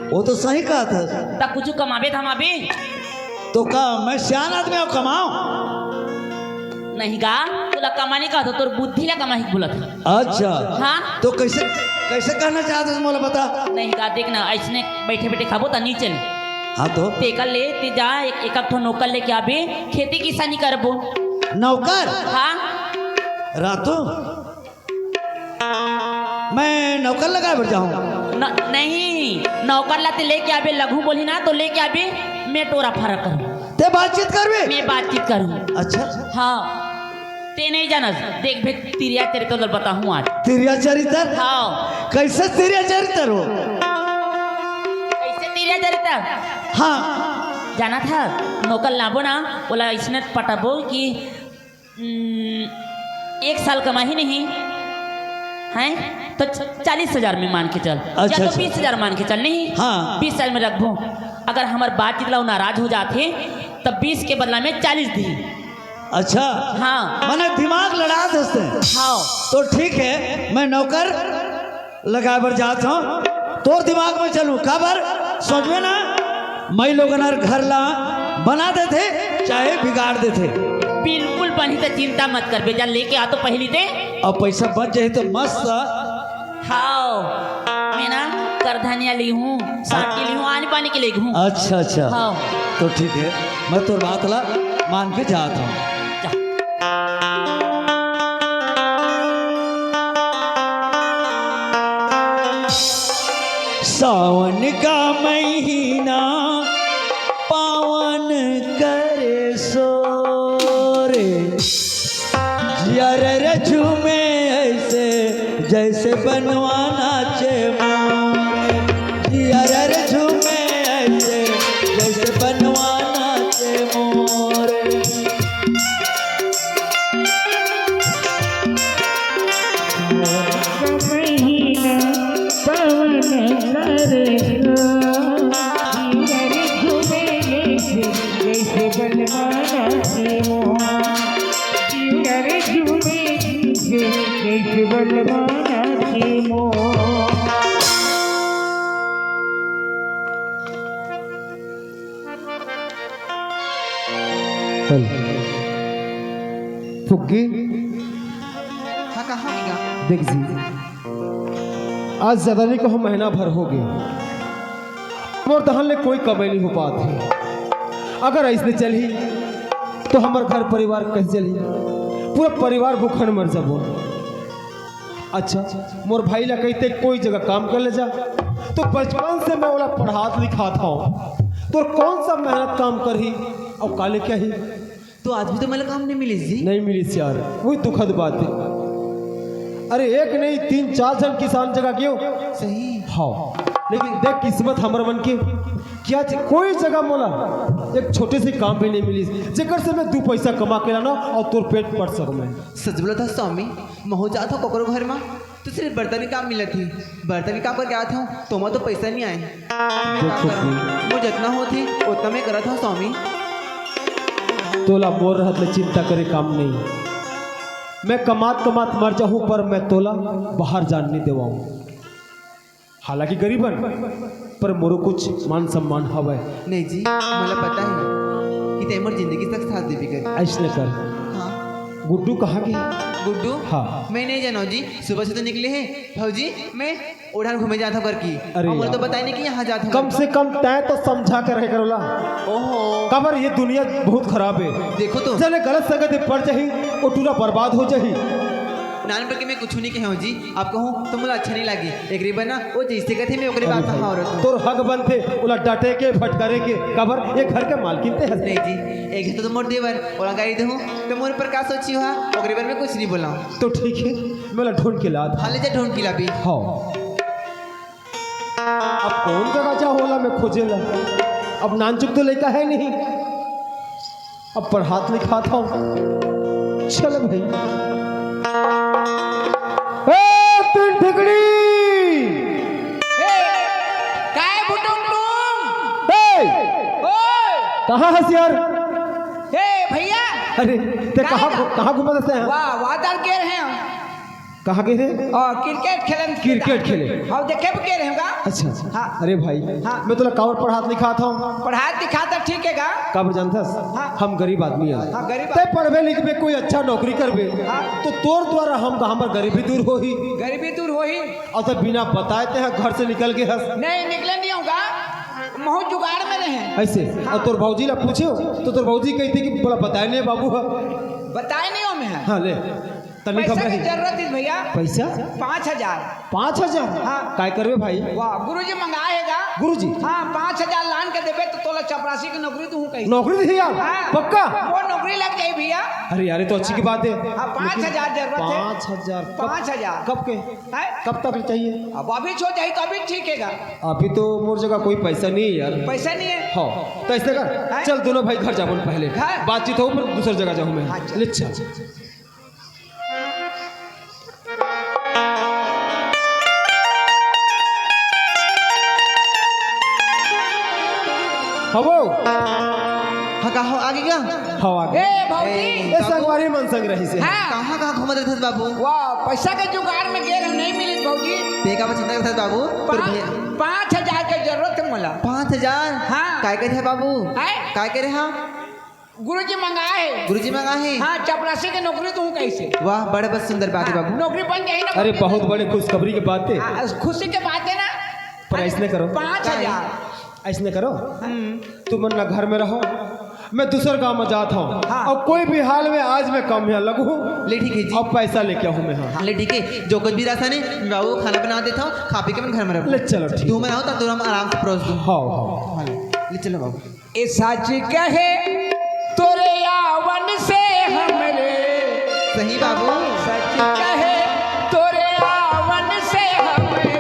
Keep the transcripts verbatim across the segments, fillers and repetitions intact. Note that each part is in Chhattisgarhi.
वो तो सही कहत हस। त कुछु कमाबे धमाबे। तो का मैं सियान आदमी हंव, कमांव? नहीं गा, तोला कमाने का तो तोर बुद्धि ला कमाही बोलत हंव। अच्छा। हाँ। तो कैसे, कैसे कहना चाहत हस मोला बता। नहीं गा, देख ना, अइसने बइठे बइठे खाबो त नी चले। हाँ तो? तेकर ले ते जा, एक, एक आध ठो नौकर लेके आबे, खेती किसानी करबो। नौकर? हाँ। रातो? मैं नौकर लगाए बर जाहूं? न-, नहीं, नौकर ला ते लेके आबे, लगहूं बोलही ना, तो लेके आबे, मैं टोरा फरा करहूं। ते बातचीत करबे? मैं बातचीत करहूं। अच्छा। हाँ, ते नहीं जानस, देख बे, तिरिया चरित्र तोला बताहूं आज। तिरिया चरित्र? हाँ। कैसे तिरिया चरित्र हो? कैसे तिरिया चरित्र? हाँ। जानथस, नौकर लाबो ना, ओला अइसने पटाबो कि हम्म, एक साल कमाही नहीं, हैं? तो च-, चालीस हजार में मान के चल, अच्छा, या तो अच्छा। बीस हजार मान के चल, नहीं? हाँ। बीस हजार में रखबो। अगर हमर बातचीत ला वो नाराज हो जाथे, तब बीस के बदला में चालीस दी। अच्छा। हाँ। माने दिमाग लड़ा देथे। हाँ। तो ठीक है, मैं नौकर लगाए बर जात हंव, तोर दिमाग में चलूं, काबर? सोचबे ना, माईलोगन हर घर ला बना देथे, चाहे बिगाड़ देथे। बिल्कुल बनही, त चिंता मत करबे, जा लेके आ तो पहिली ते। अब पैसा बच जाही तो मस्त। हाव, मैं ना करधनिया लेहूं, साटी लेहूं, आनी बानी के लेहूं। अच्छा, अच्छा। हाव। तो ठीक है, मैं तोर बात ला मान के जात हंव। जा। सावन का महीना पावन करे सो रे, जिया रे रे झूमे ऐसे जैसे बनवा नाचे मोरे। जिया रे रे झूमे ऐसे जैसे बनवा नाचे मोरे। महीना पावन करेगा, जिया रे झूमे ऐसे जैसे बनवा नाचे मोरे। जिया रे झूमे ऐसे जैसे बनवा नाचे मोरे। हेलो। फुग्गी? हाँ, कहाँ गया? देख जी, आज ज्यादा नहीं कहूँ, महीना भर हो गया, मोर दहन ले कोई कमाई नहीं हो पात हे। अगर ऐसने चलही, तो हमर घर परिवार कैसे चलही? पूरा परिवार भूखन मर जाबो। अच्छा, मोर भाई ला कहिथे कोई जगह काम कर ले जा, तो बचपन से मैं ओला पढ़ात लिखात हंव, तोर कौन सा मेहनत काम करही अउ काले क्या ही? तो आज भी तो मोला काम नहीं मिलिस जी। नहीं मिलिस यार, वही दुखद बात है। अरे एक नहीं, तीन चार झन किसान जगह गयो। सही। हाँ, लेकिन देख किस्मत हमर मन के, क्या ज-, कोई जगह मोला एक छोटे से काम भी नहीं मिलिस, जेकर से मैं दू पैसा कमा के लाना अउ तोर पेट पट सकूं मैं। सच बोलत हस स्वामी, महूं जात हंव ककरो घर मा, तो सिर्फ बर्तन के काम मिलत हे। बर्तन के काम करके आत हंव, तो ओमा तो पैसा नहीं आए। मैं का करंव? मोर जतना होथे, ओतना मैं करत हंव स्वामी। तोला मोर रहत ले चिंता करे काम नहीं। मैं कमात कमात मर जाहूं, पर मैं तोला बाहर जान नहीं देवाऊं। हालांकि गरीब हन, पर मोरो कुछ मान सम्मान हवय। नहीं जी, मोला पता हे कि तैं मोर जिंदगी तक साथ देबे कर। अइसने कर। हाँ। गुड्डू कहाँ गे? गुड्डू? हाँ। मैं नहीं जानव जी, सुबह से तो निकले हे। भौजी, मैं ओढ़ान घूमे जात हंव करके। अरे अउ मोला तो यार। बताय नहीं कि यहाँ जात हंव कम करके। से कम तैं तो समझा के रहे कर ओला। ओहो। काबर ये दुनिया बहुत खराब हे। देखो तो। जने गलत संगत में पड़ जाही, वो टूरा बर्बाद हो जाही। नान पर के मैं कुछ नहीं कहे हंव जी, आप कहूं तो मोला अच्छा नहीं लागे। एकरे बर ना वो जैसे कहथे मैं ओकरे अरे बात भाई, हाँ रखूं। तोर हक बनथे ओला डांटे के, फटकारे के, काबर ये घर के मालकिन ते हस। नहीं जी, एक तो, तो मोर देवर, ओला गारी देहूं तो मोर पर का सोची हा, ओकरे बर मैं कुछ नहीं बोला। तो ठीक है, मैं ओला ढूंढ के लात। हाँ, ले जा ढूंढ के लाबे। हाँ। अब कौन जगह जा ओला मैं खोजे ला? अब नानचुक तो लइका हे नहीं, अब पढ़ात लिखात हंव। चल भाई। ए, तीन ठिकड़ी! ए, काय भुटुम टुम? ए! ओए! कहाँ हस यार? ए, भैया! अरे, ते कहाँ घू-, कहाँ घूमत हस यार? वाह, वादल के रहे हैं। कहाँ गे रहे? आ, क्रिकेट खेलन। क्रिकेट खेले। हाँ, देखे भी गे रहे होगा। अच्छा, अच्छा। हाँ। अरे भाई, हाँ। मैं तोला काबर पढ़ात लिखात हूँ? पढ़ात लिखात ठीक है गा। काबर जानथस? हाँ। हम गरीब आदमी हैं। हाँ, गरीब तै आदमी। पढ़बे लिखबे, कोई अच्छा नौकरी करबे, हाँ। तो तोर द्वारा हम, हमर गरीबी दूर होही। गरीबी दूर होही। अउ तै बिना बताए तै ह घर से निकल गे हस। नहीं, निकले नहीं होगा, महू जुगाड़ में रहे। ऐसे? हाँ। अउ तोर भौजी ला पूछे हो, तो तोर भौजी कहिथे कि बोला बताए नहीं बाबू ह। बताए नहीं हो मैं। हाँ, ले। तनी पैसा खबर की है। जरूरत है भैया। पैसा? पाँच हजार। पाँच हजार? हाँ। काय करबे भाई? वाह, गुरुजी मंगाए हे गा। गुरुजी? हाँ, पाँच हजार लान के देबे तो तोला चपरासी की नौकरी दूँ कहीं। नौकरी दी यार? हाँ। पक्का? वो नौकरी लग जाए भैया। अरे यार, ये तो अच्छी की बात है। हाँ, पाँच हजार लेकिन जरूरत है। पाँच हजार? कब, पाँच हजार। कब के? हैं? कब तक चाहिए? अब अभी छो जाए तो अभी ठीक है गा। अभी तो मोर जगह कोई पैसा नहीं है यार। पैसा नहीं है? हाँ, तो ऐसे कर, हैं? चल दोनों भाई घर जावन पहले। घर? बातचीत हो, फिर दूसर जगह जाऊँ मैं। हाँ, चल। ले चल। हवो। हाँ, का हो, आगे क्या? हाँ, आगे। ए, भौजी। ए, ए, संगवारी मन संग रही से। हाँ। कहाँ, कहाँ घूमत रहत बाबू? वाह, पैसा के जुगाड़ में गेल, नहीं मिली भौजी। ते का चिंता करत बाबू? तोर पाँच, भैया पाँच हजार के जरूरत है मोला। पाँच हजार? हाँ। काय करे है बाबू? हैं? काय करे है? गुरुजी मंगाए हे। गुरुजी मंगाए हे? हाँ, चपरासी के नौकरी दूँ कइसे? वाह, बड़े बस सुंदर बात है हाँ, बाबू। नौकरी बन जाही ना, अरे, बहुत बड़े खुशखबरी के बात है। हाँ, खुशी के बात है ना। पर ऐसने करो। पाँच हजार। ऐसने करो, हम्म। तुमन ना घर में रहो, मैं दूसर गाँव में जात हूँ। हाँ। अउ कोई भी हाल में आज मैं कमिहा लगहूँ। ले ठीक है जी। अउ पैसा लेके आहूँ मैं, हाँ। हाँ, ले ठीक है, जो कुछ भी राशन है, मैं बाबू खाना बना देत हूँ, खा पी के मैं घर में रहूँ। ले चलो, ठीक। तुमन रहो तो तुम आराम से परोस दो। हाँ, हाँ। हाँ, ले, ले चलो बाबू। ए सच कहे तोरे आवन से हमरे। सही बाबू। सच कहे तोरे आवन से हमरे।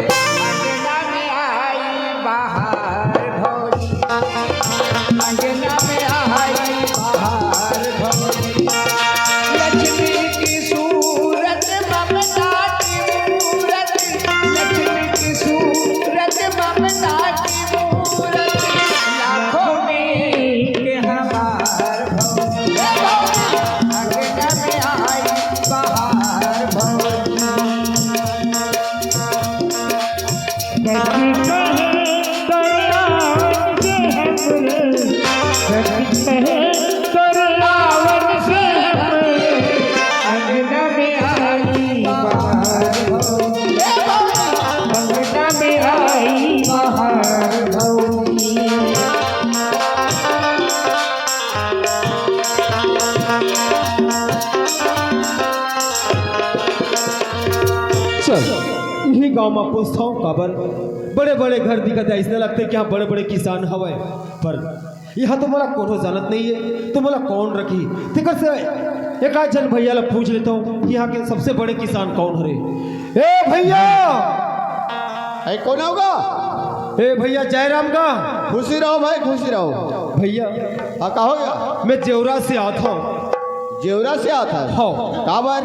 अंगना में आई बहार भौजी। अंगना में आई बहार भौजी। लक्ष्मी की सूरत ममता की मूरत। लक्ष्मी की सूरत ममता की मूरत, लाखों में के हमार भौजी। अंगना में आई बहार भौजी। सच कहे तोरे आवन से हमरे, सच कहे तोरे आवन से हमरे, अंगना में आई बहार भौजी। अंगना में आई बहार भौजी। चल, इही गांव में पूछत हूँ, काबर बड़े-बड़े घर दिखत हे, अइसने लगथे कि यहाँ बड़े-बड़े किसान हवय, पर यहाँ तो मोला कोनो जानत नहीं है, तो मोला कौन रखी? तेकर से एक आध झन भैया ला पूछ लेत हूँ कि यहाँ के सबसे बड़े किसान कौन हरे। ए भैया! ए, कोन होगा? ए भैया, जयराम का। खुशी रहो भाई, खुशी रहो। भैया। हाँ, का हो गया? मैं जेवरा से आत हूँ। जेवरा से आत हस? हाँ। काबर?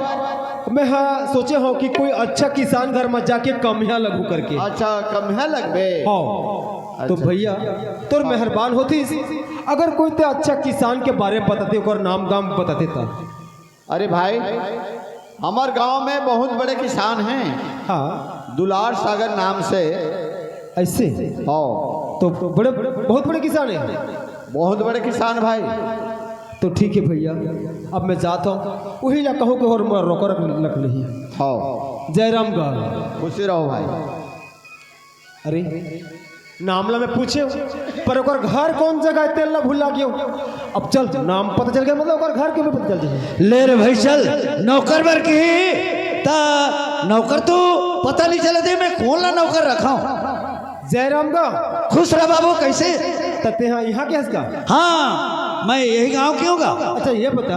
मैं हाँ सोचे हूँ कि कोई अच्छा किसान घर में जाके कमिहा लगहूँ करके। अच्छा, कमिहा लगबे? हाँ। तो अच्छा। भैया, तोर मेहरबान होतिस, अगर कोई तैं अच्छा किसान के बारे में बताते, ओकर नाम गाम बताते त। अरे भाई, हमर गांव में बहुत बड़े किसान हैं। हाँ। दुलार सागर नाम से। ऐसे? हाँ। तो बड़े, बहुत बड़े किसान हैं। बहुत बड़े किसान भाई। तो ठीक है भैया, अब मैं जात हूँ, उही ला कहूँ कि और मोर नौकर रख लिही। हाँ। जयराम गा। खुशी रहो भाई। अरे, नाम ला मैं पूछे हूँ, पर ओकर घर कौन जगह है, तेला भुला गयो। अब चल, नाम पता चल गया, मतलब ओकर घर के भी पता चल जाए। ले रे भाई, चल, नौकर बर की, त नौकर तो पता नहीं चलत हे, मैं कोन ला नौकर रखा हूँ। जयराम गा। खुश रह बाबू, कैसे? त तैं हा, यहाँ के हस का? हाँ, मैं यही गांव के हूँ गा। अच्छा, ये बता,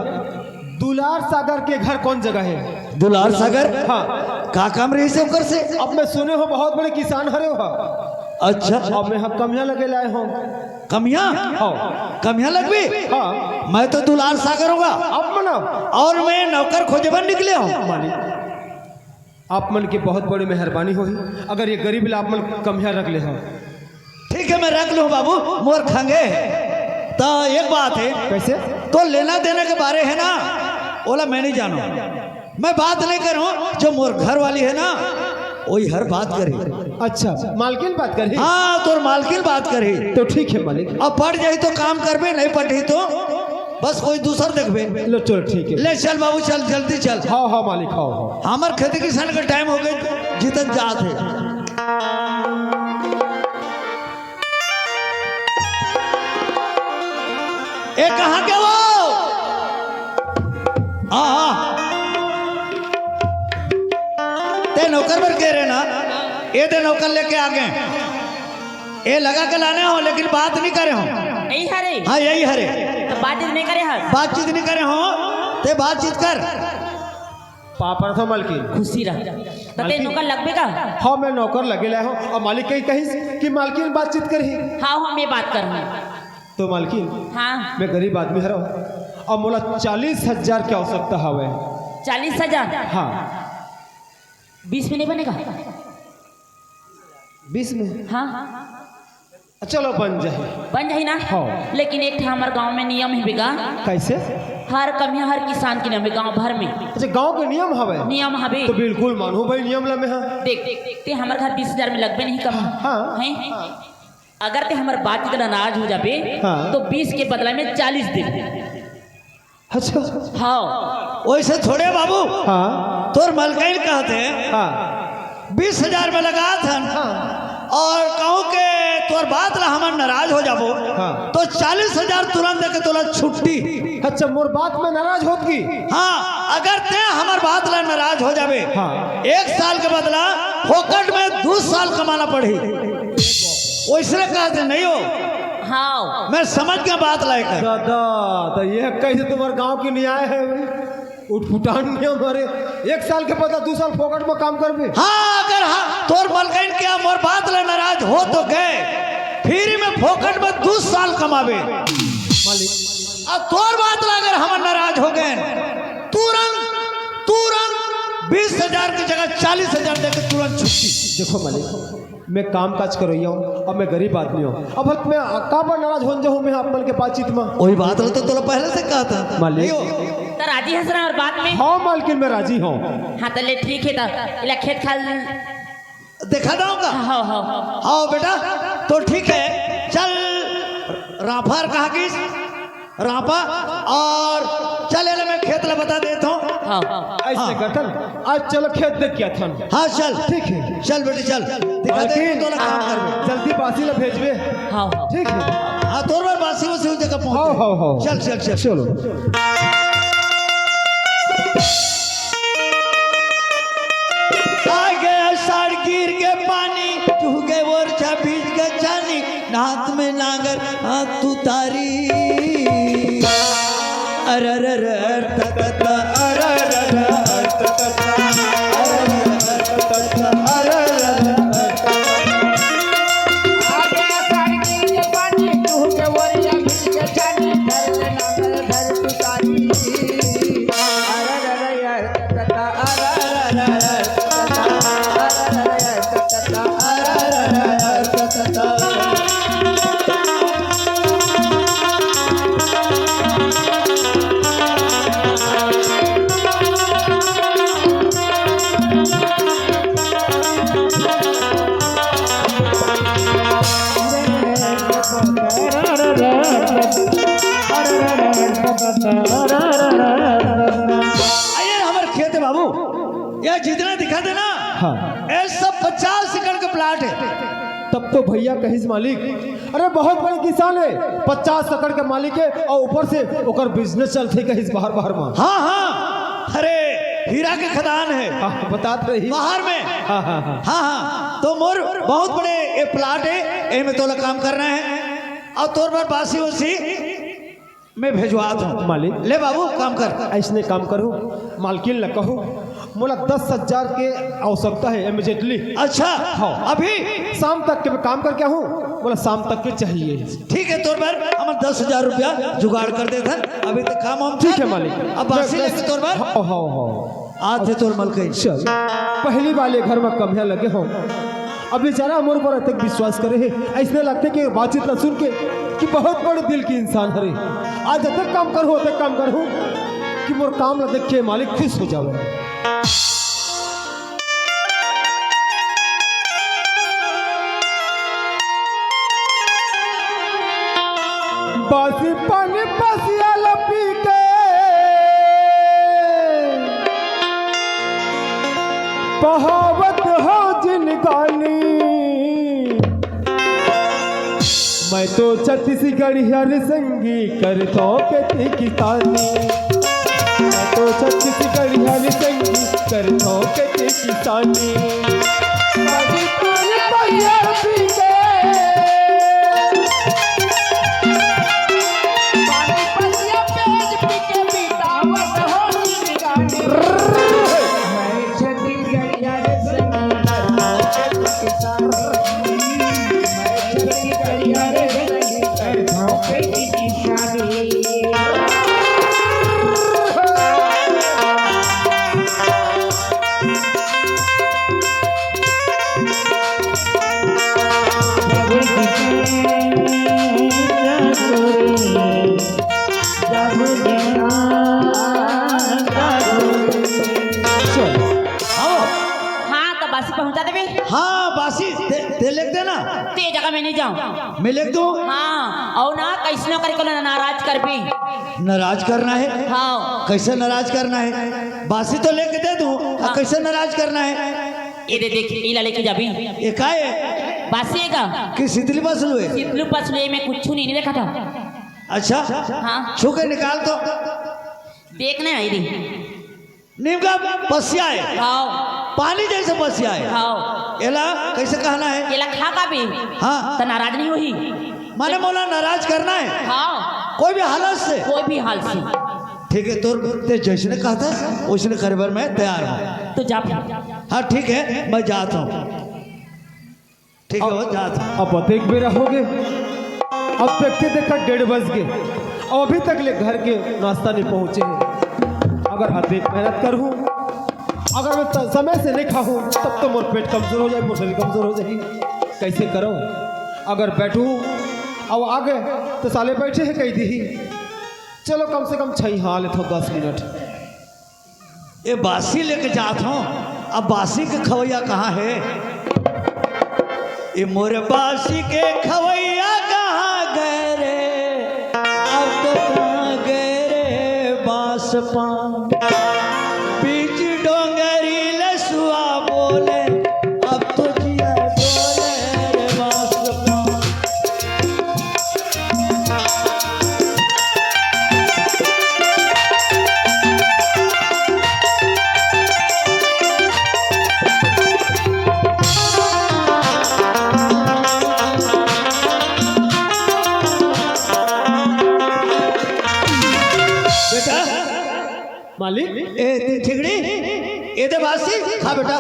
दुलार सागर के घर कौन जगह है? दुलार सागर? हाँ। का काम रहिस ओकर से? अब मैं सुने हूँ बहुत बड़े किसान हरे हो। अच्छा। अब मैं हाँ कमिहा लगे लाए हूँ। कमिहा? हाँ। कमिहा लगबे? हाँ। मैं तो दुलार सागर हूँ गा। अब मना। और मैं नौकर खोजे बर निकले हूँ। मालिक, आप मन के बहुत बड़ी मेहरबानी होही, अगर ये गरीब ला आप मन कमिहा रख ले हो। ठीक है, मैं रख लूँ बाबू, मोर खंगे हे। त एक बात है। कैसे? तो लेना देना के बारे है ना, ओला मैं नहीं जानूँ। मैं बात नहीं करूं, जो मोर घर वाली है ना, वही हर बात करी। अच्छा, मालकिन बात करी? हाँ, तोर मालकिन बात करी। तो ठीक है मालिक। अब पट जाही तो काम करबे, नहीं पटही तो बस कोई दूसर देखबे। लो चल, ठीक है। ले चल बाबू, चल, जल्दी चल। हाँ हाँ मालिक, हाँ हाँ। हमर खेती किसान के टाइम हो गए, जीतन जात है। ए, कहाँ के वो? आ, आ। ते नौकर बर के रहे ना, ए दे नौकर लेके आ गए। ए लगा के लाने हो, लेकिन बात नहीं करे हो। यही हरे। हाँ, यही हरे। तो बातचीत नहीं करे हर। बातचीत नहीं करे हो, ते बातचीत कर। पापड़ था मालकिन। खुशी रह। तो ते मालकिन। नौकर लगबे का? हाँ, मैं नौकर लगे लाया हूँ। और मालिक कही कहिस कि मालकिन बातचीत करही। हाँ, हाँ, मैं बात करूँ। तो मालकिन, हाँ। मैं गरीब आदमी हरव, अब मोला चालीस हजार के आवश्यकता हवे। चालीस हजार? हाँ। बीस में नहीं बनेगा? बीस में? हाँ। चलो, बन जाही। बन जाही ना? हाँ। लेकिन एक ठा हमर गांव में नियम है बेगा। कैसे? हर कमिया हर किसान के नियम है गांव भर में। अच्छा, गांव के नियम हवे? नियम हवे। तो बिल्कुल मानहूं भाई नियम ला मैं, हाँ। देख, ते हमर घर बीस हजार में लगबे नहीं कम। हाँ। हैं? अगर ते हमर बात के नाराज हो जाबे, हाँ। तो बीस के बदला में चालीस देबे। अच्छा। हाँ। वैसे थोड़े बाबू, हाँ। तोर मलकाइन कहते हैं, हाँ। बीस हजार में लगा थन, हाँ। और कहूँ के तोर बात ला हमन नाराज हो जाबो, हाँ। तो चालीस हजार तुरंत देके तोला छुट्टी। अच्छा, मोर बात में नाराज होत की? हाँ, अगर ते हमर बात ला नाराज हो जाबे, हाँ। एक साल के बदला फोकट में दू साल कमाना पड़ही। वैसने कहते नहीं हो। हाँ। मैं समझ के बात लायक है। दादा, तो ये कैसे तुम्हारे गांव की न्याय है भाई? उठपुटान नियम हरे। एक साल के बदला दू साल फोकट में काम करबे। हाँ, अगर हाँ, तोर मलकाइन के मोर बात ले नाराज हो तो गए, फ्री में फोकट में दू साल कमाबे। मालिक। अब तोर बात ला अगर हमन नाराज हो गए, तुरंत, तुरंत बीस हजार की जगह चालीस हजार देके तुरंत छुट्टी। देखो मालिक, मैं काम काज करइया हूँ, अब मैं गरीब आदमी हूँ, अब मैं काबर नाराज होन जाहूँ मैं आप मन के बातचीत में? वही बात ला तो तोला पहले से कहा था। मालिक। नहीं हो। तो राजी हस ना और बात में? हाँ मालकिन, मैं राजी हूँ। हाँ, तो ले ठीक है, तो इला खेत खाल देखा जाऊंगा। हाँ, हाँ, हाँ। हाँ बेटा, तो ठीक है, चल राफर कहाँ की? रापा, और चल, एला मैं खेत ला बता देत हूँ। हाँ। ऐसे हाँ। करथन, आज चलो खेत देख के आथन। हाँ, चल। ठीक है। चल बेटे, चल। दिखा दे मालकिन, तोला काम करबे। जल्दी बासी ला भेजबे। हाँ, हाँ। ठीक है। हाँ, तोर बर बासी उसी जगह पहुँच हाँ, जाए। हाँ, हाँ। चल, चल, चल। चलो। आगे अषाढ़ गिर के पानी, चूह के ओरछा भीज के छानी, हाथ में नांगर, हाथ उतारी। अररर, अरततत, अररर, अरततत, अररर, अरततत, अररर, अरततत। आगे अषाढ़ गिर के पानी, चूह के ओरछा भीज के छानी, घर में नांगर, घर उतारी। अररर, अरततत, अररर, अरततत। अरे हमर खेत है बाबू, ये जितना दिखा दे ना, हाँ। ये सब पचास एकड़ के प्लाट है। तब तो भैया कहिस मालिक, अरे बहुत बड़े किसान है, पचास एकड़ के मालिक है और ऊपर से ओकर बिजनेस चलथे कहिस बाहर बाहर में। हाँ, हाँ, अरे हीरा के खदान है। हाँ, बतात रही। बाहर में। हाँ, हाँ, हाँ। हाँ, हाँ, तो मोर बहुत बड़े ये प्लाट है, एमे तोला काम करना है और तोर बर बासी उसी मैं भेजवात हूँ। मालिक। ले बाबू, काम कर। ऐसने काम करूँ, मालकिन ला कहूँ, मोला दस हजार के आवश्यकता है immediately। अच्छा, हाँ। अभी? शाम तक के मैं काम करके आहूँ, मोला शाम तक के चाहिए। ठीक है, तोर बर हमन दस हजार रुपया जुगाड़ कर देथन। अभी तो काम हम ठीक है, कर। मालिक। अब बासी मैं, लेके तोर बर हाँ, हाँ, हाँ। आथे तोर मलकई। चल, पहली बार ये घर में कमिया लगे हो। अब बेचारा मोर पर अतक विश्वास करे है, ऐसने लगथे कि बातचीत ला सुन के कि बहुत बड़े दिल के इंसान हरे। आज अतक काम करहूँ, अतक काम करहूँ कि मोर काम ला देख के मालिक खुश हो जावे। बासी पानी पसिया ल पी के पहावत हो जिनगानी। मैं तो छत्तीसगढ़िया रे संगी करथों खेती किसानी। मैं तो छत्तीसगढ़िया रे संगी करथों खेती किसानी। बासी पानी पसिया ल पी के चल, आओ। हाँ, त बासी पहुँचा देबे। हाँ, बासी, ते, ते लिख देना। ते जगह मैं नहीं जाऊँ। मैं लिख दूँ? हाँ, अउ ना, कइसनो करके ओला नाराज करबे। नाराज करना है? हाँ। कइसे नाराज करना है? बासी तो लेके दे दूँ, हाँ। कइसे नाराज करना है? ये दे देख, इला लेके जाबे। ये का है? बासी हे का? कि सितलू पसलू है? सितलू पसलू हे, मैं कुछ नहीं, नहीं देखा था। अच्छा? हाँ। छू के निकाल तो। देखने आई रे। नीम का पसिया है। हाँ। पानी जैसे पसिया है। हाँ। एला कैसे कहना है? एला खा का भी? हाँ। त नाराज नहीं होही। माने मोला नाराज करना है? हाँ। कोई भी हालत से? कोई भी हाल से। ठीक है, तोर ते जैसने कहता, वैसने करे बर मैं तैयार हूँ। तो जा फिर। हाँ, ठीक है, मैं जाता हूँ। ठीक है, हो जात। अब अतेक बेरा होगे, अब देखते देखत डेढ़ बज गे, अउ अभी तक ले घर के नाश्ता नहीं पहुँचे हे। अगर अतेक मेहनत करहूँ, अगर मैं त-, समय से नहीं खाहूँ, तब तो मोर पेट कमजोर हो जाही, मोर शरीर कमजोर हो जाही। कैसे करहूँ? अगर बैठहूँ, अउ आगे, त साले बैठे हे कहि दिही। चलो, कम से कम छइहाँ लेथों दस मिनट। ए बासी लेके जात हूँ, अब बासी के खवैया कहाँ हे? ए मोर बासी के खवैया कहाँ गे रे? अब तो कहाँ गे रे बास पान? बीच डोंगरी ले सुआ बोले, अब तो जिया डोले रे बास पान। बेटा, मालिक। ए, ते ठिकड़ी, ए दे बासी, खा बेटा।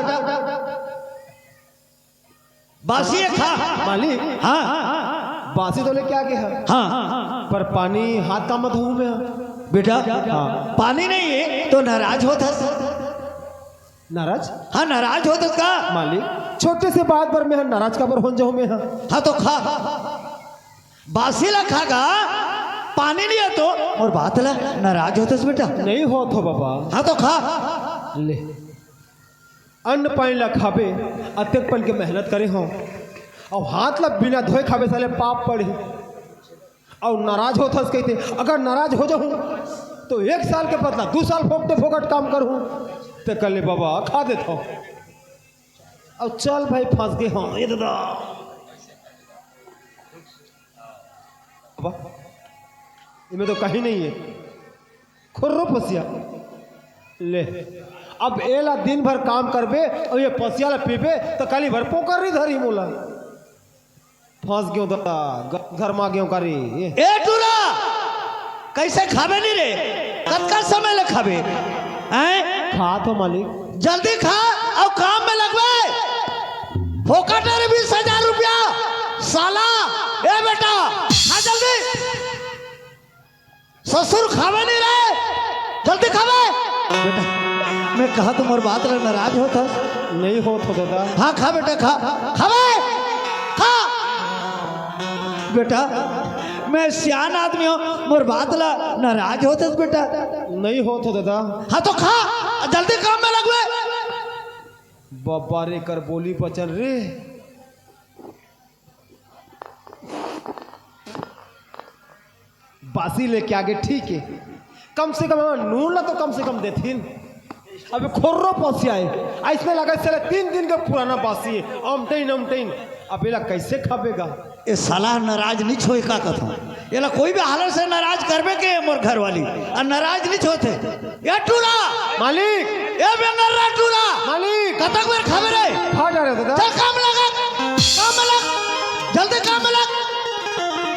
बासी हे, खा। मालिक। हाँ। बासी तो लेके आ गे हे। हाँ। पर पानी हाथ का मत हूँ मैं। बेटा, हाँ। पानी नहीं हे तो नाराज होत हस। नाराज? हाँ, नाराज होत हस का? मालिक, छोटे से बात पर मैं नाराज काबर हो जाहूँ मैं? हाँ, तो खा। बासी ला खा गा, पानी नहीं हे तो। मोर बात ला नाराज होत हस बेटा। नहीं होत हों बाबा। हाँ, तो खा। ले। अन्न पानी ला खाबे, अतेक पन के मेहनत करे हों, अउ हाथ ला बिना धोए खाबे, साले पाप पड़ही। अउ नाराज होत हस कहिथे, अगर नाराज हो जाहूँ, तो एक साल के बदला दू साल फोकटे फोकट काम करहूँ। ते कले बाबा, खा देथों। अउ चल भाई, फंस गे हों, ए दादा। बाबा, एमे तो कहीं नहीं हे। खुर्रो पसिया। ले, अब एला दिन भर काम करबे अउ ये पसिया ला पीबे, त काली भर पोकर नहीं धरही मोला। फंस गेंव दादा, ग-, घर मा गेंव का रे। ए टूरा, कैसे खाबे नहीं रे? कतका समय ले खाबे? हैं? खात हों मालिक। जल्दी खा अउ काम में लगबे। फोकट रे बीस हजार रुपया, साला। ए बेटा, खा जल्दी। ससुर खाबे नहीं रे, जल्दी खाबे। बेटा, मैं कहा तो मोर बात ला नाराज होत हस। नहीं होत हों दादा। हाँ, खा बेटा, खा, खाबे, खा। बेटा, मैं सियान आदमी हों, मोर बात ला नाराज होत हस बेटा। नहीं होत हो दादा। हाँ तो खा, जल्दी काम में लगवे। बब्बा रे, कर बोली बचन रे। बासी लेके आगे ठीक है, कम से कम नून ला तो कम से कम देथिन। अबे खोर्रो पसिया है, अइसने लगा साले तीन दिन के पुराना बासी है, अमटइन अमटइन। अब एला कैसे खाबे गा? ए साला नाराज नहीं छोए का कथों, एला कोई भी हालत से नाराज करबे के मोर घर वाली, अउ नाराज नहीं छोते। ए टूरा, मालिक। ए बेंगर्रा टूरा, मालिक। कतक बेर खाबे रे? खा जा रहे दादा। चल काम लगा, काम में लग, जल्दी काम में लग।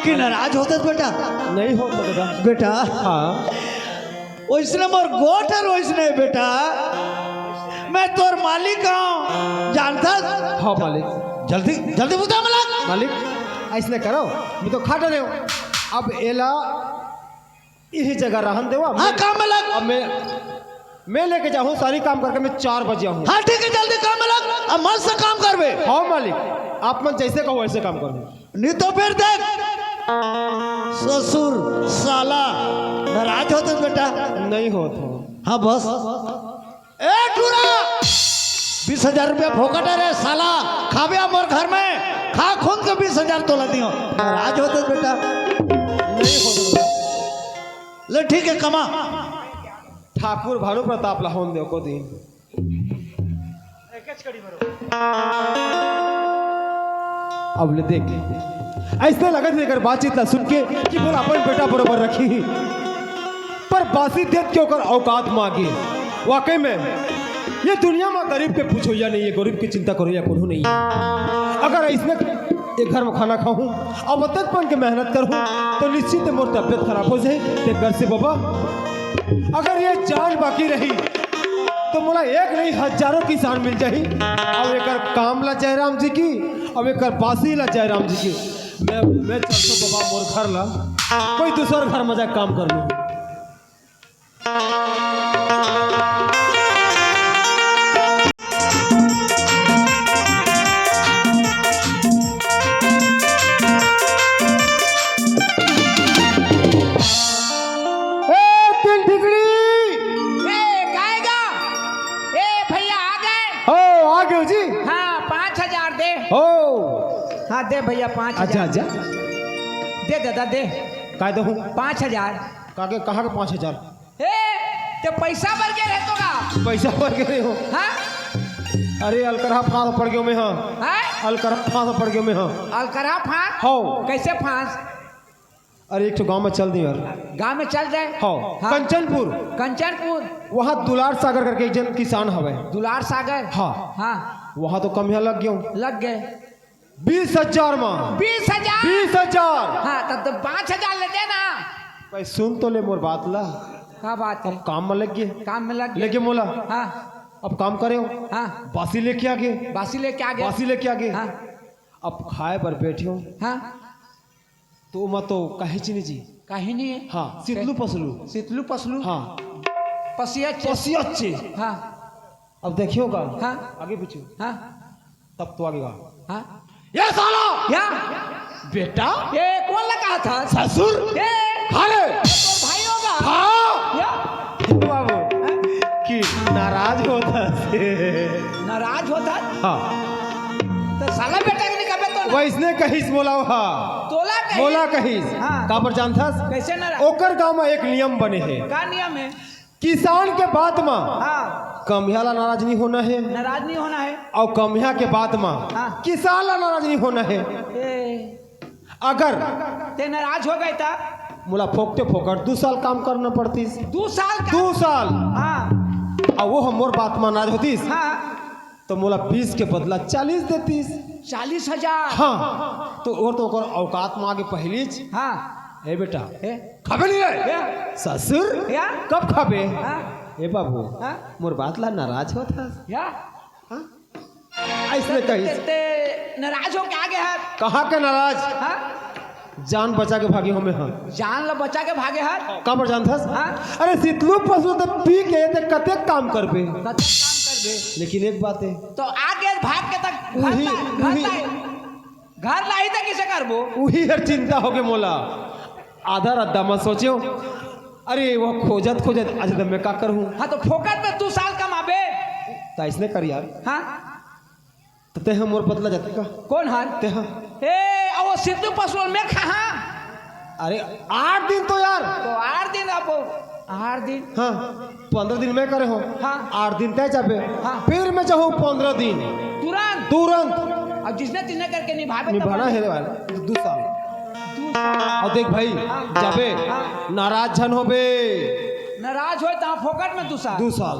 कि नाराज होते बेटा? नहीं होता दादा। बेटा, हाँ। ओइसने मोर गोठ हर ओइसने बेटा, मैं तोर मालिक हूँ, जानथस? हाँ मालिक। जल्दी, जल्दी बुता में लग। मालिक, अइसने करो, मैं तो खा डरे हूँ। अब एला इही जगह रहन देवा। हाँ, मैं काम में लग। अब मैं, मैं लेके जाहूँ, सारी काम करके मैं चार बजे आऊँ। हाँ, ठीक है, जल्दी काम में लग। अब मस्त काम करबे। हाँ मालिक, आप मन जैसे कहो वैसे काम करूँ। नहीं तो फिर देख, ससुर साला नाराज होते बेटा। नहीं होत हो। हाँ बस। ए टूरा, बीस हजार रुपया फोकट है रे साला, खाबे मोर घर में, खा खून के बीस हजार तोला दियो। नाराज होते बेटा। नहीं होत हो। ले ठीक है, कमा। ठाकुर भानु प्रताप ला होन दे को दिन। अब ले देख, अइसने लगत हे एकर बातचीत ला सुन के कि मोर अपन बेटा बरोबर रखही, पर बासी देत के ओकर औकात म आगे। वाकई में ये दुनिया म गरीब के पूछोइया नहीं है, गरीब के चिंता करोइया कोनो नहीं है। अगर अइसने ए घर म खाना खाहूँ, अउ अतकपन के मेहनत करहूँ, तो निश्चित मोर तबियत खराब हो जाए। ते घर से बाबा, अगर ये जान बाकी रही, तो मोला एक नहीं हजारों किसान मिल जाही। अब एकर काम ला जयराम जी की, अब एकर बासी ला जयराम जी की। मैं, मैं चलतो बाबा मोर घर ला, कोई दूसर घर म जाके काम कर लूँ। ए, तिल ठिकड़ी। ए, काय गा? ए, भैया आ गए? हो, आ गयो जी। हाँ, पाँच हजार दे। हो। हाँ, दे भैया, पाँच हजार। अच्छा, अच्छा। दे दादा, दे। काय देहूँ? पाँच हजार। काके, कहाँ के पाँच हजार? ए, ते पैसा बर के रहे तो का? पैसा बर के रहे हो? हाँ? अरे, अलकरहा फांस पड़ गयो मैं, हाँ। हाँ? अलकरहा फांस पड़ गयो मैं, हाँ। अलकरहा फांस? हो। कैसे फांस? अरे, एक ठो गांव में चल दी यार। गांव में चल जाए? हो। हाँ। कंचनपुर। कंचनपुर। वहाँ दुलार सागर करके एक जन किसान हवे। दुलार सागर? हाँ। हाँ। वहाँ तो कमिया लग गयो। लग गए। बीस हजार मा। बीस हजार? बीस हजार। हाँ, तब तो पाँच हजार ले देना। भाई, सुन तो ले मोर बात ला। का बात है? अब काम में लग गए। काम में लग गए। लेके मोला। हाँ। अब काम करे हो। हाँ। बासी लेके आ गए। बासी लेके आ गए। बासी लेके आ गए। हाँ। अब खाए बर बैठे हो। हाँ। तो मैं तो कहे चीनी जी। कहीं नहीं है। हाँ, सितलू पसलू। सितलू पसलू। हाँ। पसिया चे-, पसिया चे। हाँ। अब देखियो का। हाँ। आगे पूछो। हाँ। तब तो आगे का। हाँ। ये साला! या? बेटा? ये कौन लगा था? ससुर? ये? अरे! तोर भाई होगा? हाँ। या? बाबू, हाँ? कि नाराज होता से। नाराज होता? हाँ। तो साला बेटा के नहीं कबे तो ना। वैसने कहिस मोला हा। तोला कहिस? मोला कहिस। हाँ। काबर जानथस? कैसे नाराज? ओकर गांव में एक नियम बने हे। का नियम है? किसान के बात म हाँ। कमिया ला नाराज नहीं होना है। नाराज नहीं होना है। अउ कमिया के बात म हाँ। किसान ला नाराज नहीं होना है। ए। अगर ते नाराज हो गए त? मोला फोकटे फोकट दू साल काम करना पड़तीस। दू साल का? दू साल। हाँ। अउ वो हमर बात म नाराज होतीस। हाँ। तो मोला बीस के बदला चालीस देतीस। चालीस हजार? हाँ। तो और तो ओकर औकात म आगे पहिलीच। हाँ। ए बेटा, ए? खाबे नहीं रे? या? ससुर? या? कब खाबे? हाँ। ए बाबू, हाँ? मोर बात ला नाराज होत हस? या? हाँ? अइसने कहिस। ते, ते नाराज हो के आगे हस? कहाँ के नाराज? हाँ? जान बचा के भागे हो मैं, हाँ। जान ला बचा के भागे हस? काबर जानथस? हाँ? अरे सितलू पसलू त पी के ते कतेक काम करबे? कतेक काम करबे? लेकिन एक बात है। तो आगे भाग के तक घर उही, ला, घर उही। ला, घर लाही त किसे करबो? उही हर चिंता होगे मोला। आधा रद्दा म सोचेव, अरे, वो खोजत खोजत आज तक मैं का करहूँ? हाँ, तो फोकट में दू साल कमाबे। त अइसने कर यार। हाँ। त तेहा मोर बदला जाथे का? कोन हर? तेहा। ए, अउ वो सिद्धू पासवान मैं कहाँ? अरे, आठ दिन तो यार। तो आठ दिन अब, आठ दिन। हाँ, पंद्रह दिन मैं करे हों। हाँ। आठ दिन तैं जाबे। हाँ। फिर मैं जाहूँ पंद्रह दिन। तुरंत? तुरंत। अब जिसने तिसने करके निभाबे तो निभाना हे रे भाई, दू साल। दू साल। अउ देख भाई, हाँ। जाबे, हाँ। नाराज झन होबे। नाराज होय त फोकट में दू साल। दू साल।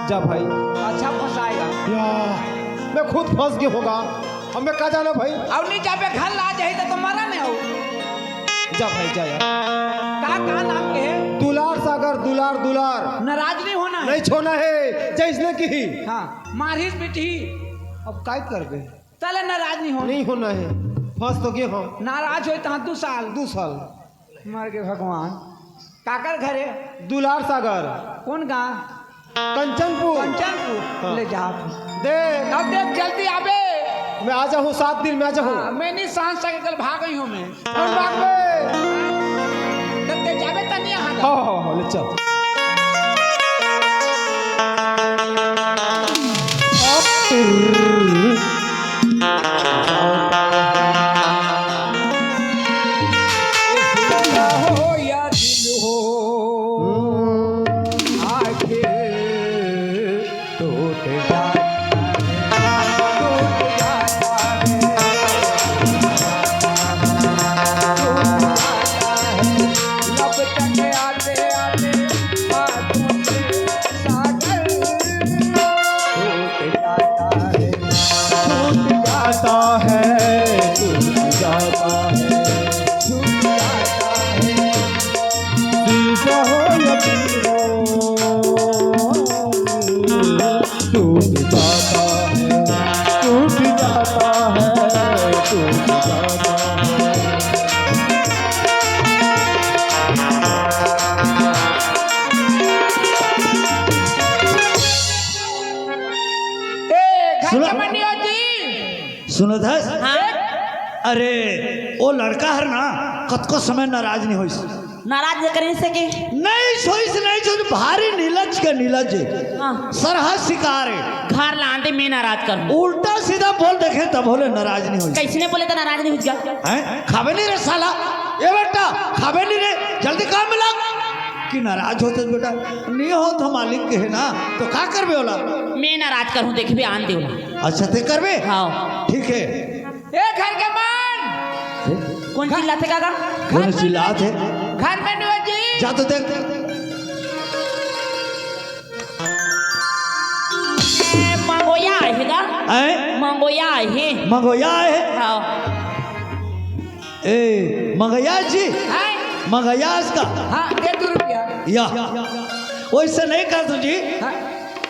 जा भाई। अच्छा फंसाएगा। या, मैं खुद फंस गे हों गा। अब मैं का जाना भाई? अउ नहीं जाबे, घर ला जाही त तुम्हारा नहीं हो। जा भाई, जा यार। का, का नाम के हे? दुलार सागर, दुलार, दुलार। नाराज नहीं होना हे। नहीं छोना हे, जइसने किही। हाँ, मारिस पीटही। अब काय करबे? तले नाराज नहीं होना। नहीं होना हे। फंस तो गे हों। नाराज होय त दू साल। दू साल। मर गे भगवान। काकर घरे? दुलार सागर। कोन गाँव? कंचनपुर। कंचनपुर। हाँ। ले जा। देख। अब देख, जल्दी आबे। मैं आ जाहूँ, सात दिन में आ जाहूँ। हाँ, मैं नहीं सहन सके, कल भाग गई हूँ मैं। हम भाग में। तब ते जाबे त नहीं यहाँ। हाँ, हाँ, हाँ, ले चल। हो या दिल हो, आखिर टूट जाता है, टूट जाता है, टूट जाता है। लब तक आते आते आंसू के सागर टूट जाता है। छूट जाता है, छूट जाता है, छूट जाता है। दिल का हो या दिल हो, टूट जाता है, टूट जाता है, टूट जाता है। ए, घर सुनो। के बनियो जी। सुनत हस? हाँ। अरे, वो लड़का हर ना, कतको समय नाराज नहीं होइस। नाराज कर नहीं सके। नहीं सोइस, नहीं सोइस, भारी नीलज के नीलज हे। हाँ। सरहा शिकार हे। घर लांदे मैं नाराज करूँ। उल्टा सीधा बोल देखे तभो ले नाराज नहीं होइस। कइसने बोले त नाराज नहीं होइस गा? हैं? खाबे नहीं रे साला। ए बेटा, खाबे नहीं रे, जल्दी काम में लाग। कि नाराज होते बेटा, नहीं होत मालिक कहे ना, तो का करबे ओला? मैं नाराज करूँ, देखबे आन दे ओला। अच्छा, ते करबे? हाँ। ठीक हे। ए घर के मन। कोन घर चिल्लाथे काका? कोन चिल्लाथे? घर में नहीं हो जी। जा तो देख। ए, मंगोया हे गा? हैं? मंगोया हे। मंगोया हे? हाँ। ए, मंगया जी? हैं? मंगया इसका? हाँ, दे दू रुपया। या। वइसे नहीं कहत हों जी। हाँ।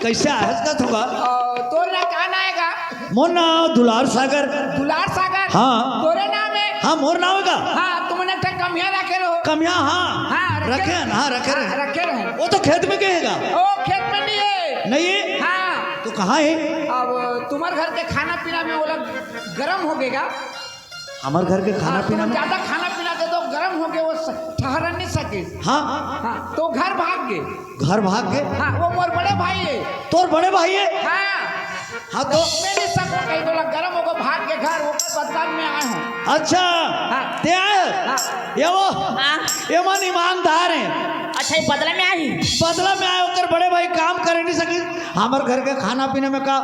कइसे आहस कहत हों गा? अ, तोर ना का नाम हे गा? मोर नाम दुलार सागर। दुलार सागर? हाँ। तोरे नाम हे? हाँ, मोर नाम हे गा। हाँ, तुमन एक ठन कमिया रखे रहो। कमिया, हाँ। हाँ, रखे रहे। हाँ, रखे रहे। हाँ, रखे रहे। वो तो खेत में गे हे गा। ओ, खेत में नहीं हे। नहीं हे? हाँ। तो कहाँ हे? अब तुम्हर घर के खाना पीना में वो लोग गरम हो गे गा। हमर घर के खाना हाँ, पीना तुम में ज्यादा खाना पीना दे दो, गरम हो गे, वो स-, ठहर नहीं सके। हाँ। हाँ, तो घर भाग गे। घर भाग गे? हाँ, वो मोर बड़े भाई हे। तोर बड़े भाई हे? हाँ। हाँ, तो? मैं नहीं सकूँ कहीं, बोला गरम हो गे, भाग गे घर, वो बदला में आए हों। अच्छा, हाँ। ते आए? हाँ। ये वो? हाँ। ये मन ईमानदार हे। अच्छा, ये बदला में आए? बदला में आए, ओकर बड़े भाई काम करे नहीं सके, हमर घर के खाना पीना में का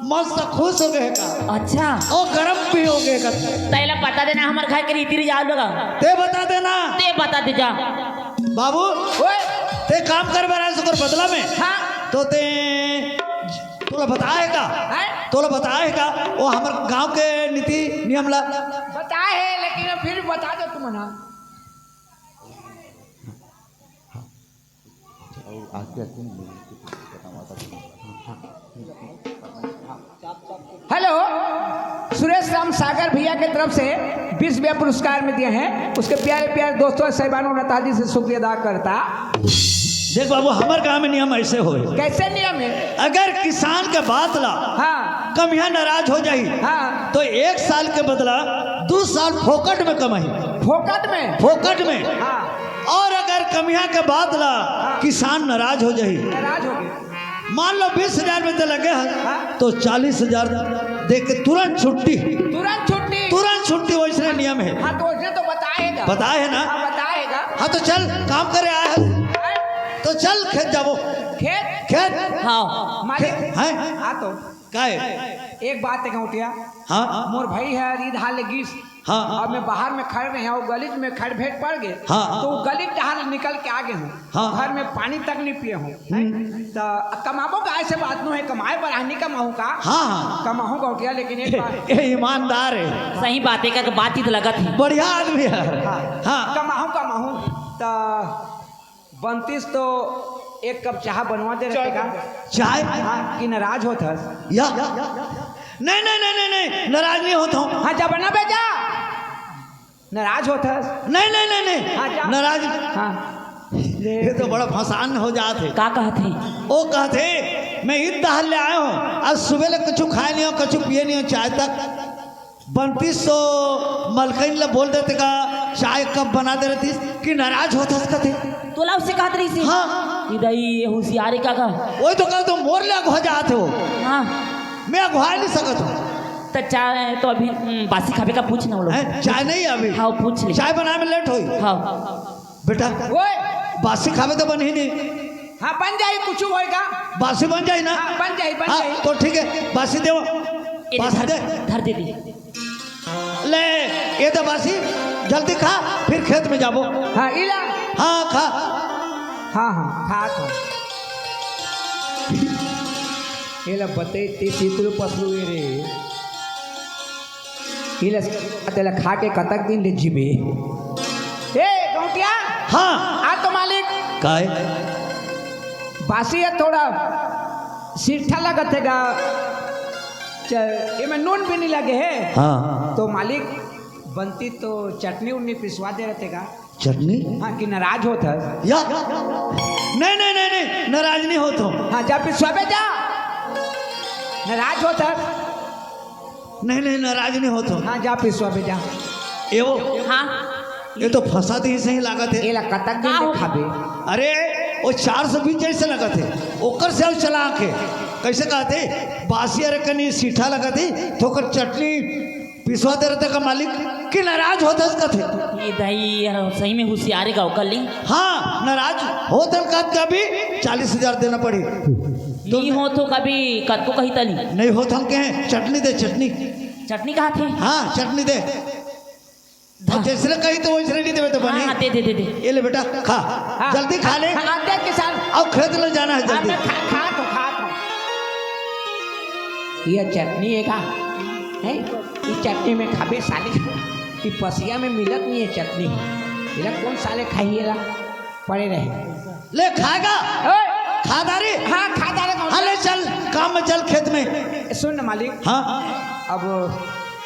मस्त खुश हो गे का। अच्छा। ओ गरम भी हो गे का। तैला बता देना हमर घर के रीति रिवाज लोग। ते बता देना। ते बता दे जा। बाबू, ओए। ते काम कर बर आए ओकर बदला में। हाँ। तो ते तोला बताए का? हैं? तोला बताए का? वो हमर गांव के नीति नियम ला। बताए हे, लेकिन फिर भी बता दो तुम ना। हेलो, सुरेश राम सागर भैया के तरफ से बीस रुपया पुरस्कार में दिए हैं, उसके प्यारे प्यारे दोस्तों, साहिबानों, नताजी से शुक्रिया अदा करता। देख बाबू, हमर गांव में नियम ऐसे होय। कैसे नियम हे? अगर किसान के बात ला हाँ। कमिया नाराज हो जाही, हाँ। तो एक साल के बदला दू साल फोकट में कमाही। फोकट में? फोकट में। हाँ। और अगर कमिया के बात ला किसान नाराज हो जाही, नाराज हो गए। मान लो बीस हजार में तो लगे हैं, हाँ। तो चालीस हजार दे के तुरंत छुट्टी। तुरंत छुट्टी। तुरंत छुट्टी, वैसने नियम है। हाँ, तो उसने तो बताएगा। बताए है ना? हाँ, बताएगा। हाँ, तो चल, काम करे आए है, तो चल खेत जाबो। खेत? खेत। हाँ। मालिक। खेत, हैं? हाँ, तो का है? एक बात है गौटिया। हाँ। मोर भाई है, ईद हाल लगिस। हाँ। अब मैं बाहर में खड़ रहे हैं, वो गलीज में खड़ भेंट पड़ गए। हाँ। तो वो गलीज डहार निकल के आ गए हूँ। हाँ। घर में पानी तक नहीं पिए हूँ। हम्म। तो कमाबो का, ऐसे बात नो है, कमाए बर आनी कमाहूँ का? हाँ, हाँ। कमाहूँ गौटिया, लेकिन एक बात। ये ईमानदार है। सही बात है, का बातचीत लगत है। बढ़िया आदमी है। हाँ। हाँ। कमाहूँ, कमाहूँ। तो बनतीस तो एक कप चाह बनवा दे रहते का? चाय? हाँ, कि नाराज होत हस? या? नहीं, नहीं, नहीं, नहीं, नहीं, नाराज नहीं होत हूँ। हाँ, जा बना बे, जा। नाराज होत हस? नहीं, नहीं, नहीं, नहीं, हाँ, जा। नाराज। हाँ। ये तो बड़ा फसान हो जात है। का कहत है? वो कहत है, "मैं ईद दहार ले आए हूँ, आज सुबह ले कछु खाए नहीं हो, कछु पिए नहीं हो, चाय तक।" बनतीस तो मलकिन ला बोल देते का, चाय कप बना दे रहतीस कि नाराज होत हस कथे। तोला उससे कहत रही सी? हाँ। इधर ये होशियारी का का? वही तो कहत हूँ, मोर ले अगवा जात है वो। हाँ। मैं अगवा नहीं सकत हूँ। तो चाय तो अभी, हम्म, बासी खाबे का पूछ ना वो लोग। हैं? चाय नहीं है अभी। हाँ, पूछ ले। चाय बनाए में लेट होई। हाँ। बेटा, ओए। बासी खाबे तो बनही नहीं। हाँ, बन जाई, कुछ होएगा। बासी बन जाई ना? हाँ, बन जाई, बन हाँ, जाई। तो ठीक है, बासी देवा। ये बासी धर, दे। धर दे दी। ले, ये तो बासी, जल्दी खा, फिर खेत में जाबो। हाँ, इला। हाँ, खा। हाँ, हाँ, खा, खा। ये ला बते, ते तीतुल पसलू ये रे। इला, तेला खा के कतक दिन ले जीबे? ए, गौटिया। हाँ। आ तो मालिक। काय? बासी है थोड़ा, सीठा लगत है गा। च-, एमे नून भी नहीं लगे है। हाँ। तो मालिक, बनती तो चटनी उन्नी पिसवा दे रहते गा। चटनी? हाँ, कि नाराज होत हस? या? नहीं, नहीं, नहीं, नहीं, नाराज नहीं होत हूँ। हाँ, जा पिसवा बे जा। नाराज होत हस? नहीं, नहीं, नाराज नहीं होत हूँ। हाँ, जा पिसवा बे जा। ये वो, हाँ। ये तो फंसा दी सही लागत है। एला कतक दिन का ले हो? खाबे? अरे, वो चार सौ बीस जैसे लगत है, ओकर से अउ चलाक है। कैसे कहते? बासी अरे कनी सीठा लगत है, थोकर चटनी पिसवा दे रहते का मालिक कि नाराज होत हस कथे। ये दाई, ये सही में होशियार है गाँव का ली। हाँ, नाराज होत हन कहत के अभी चालीस हजार देना पड़ी। नहीं हो तो कभी कतको कही तली। नहीं होत हन कहे, चटनी दे, चटनी। चटनी कहा थे? हाँ, चटनी दे। अब जैसे कही तो वैसे नहीं देवे तो हाँ, बनी। हाँ, दे, दे, दे, दे। ये ले बेटा, खा। हाँ। जल्दी खा ले। हाँ, दे किसान। अब खेत ले जाना है हाँ, जल्दी। मैं खा, खा तो, खा तो। ये चटनी है का? है? ये चटनी में खाबे साले। ये पसिया में मिलत नहीं है चटनी। ये कौन साले खाइएगा? पड़े रहे। ले खाएगा? ओए! खा दारी? हाँ, खा दारे कौन हाँ, ले सा? चल, काम में चल, खेत में। सुन ना मालिक। हाँ। अब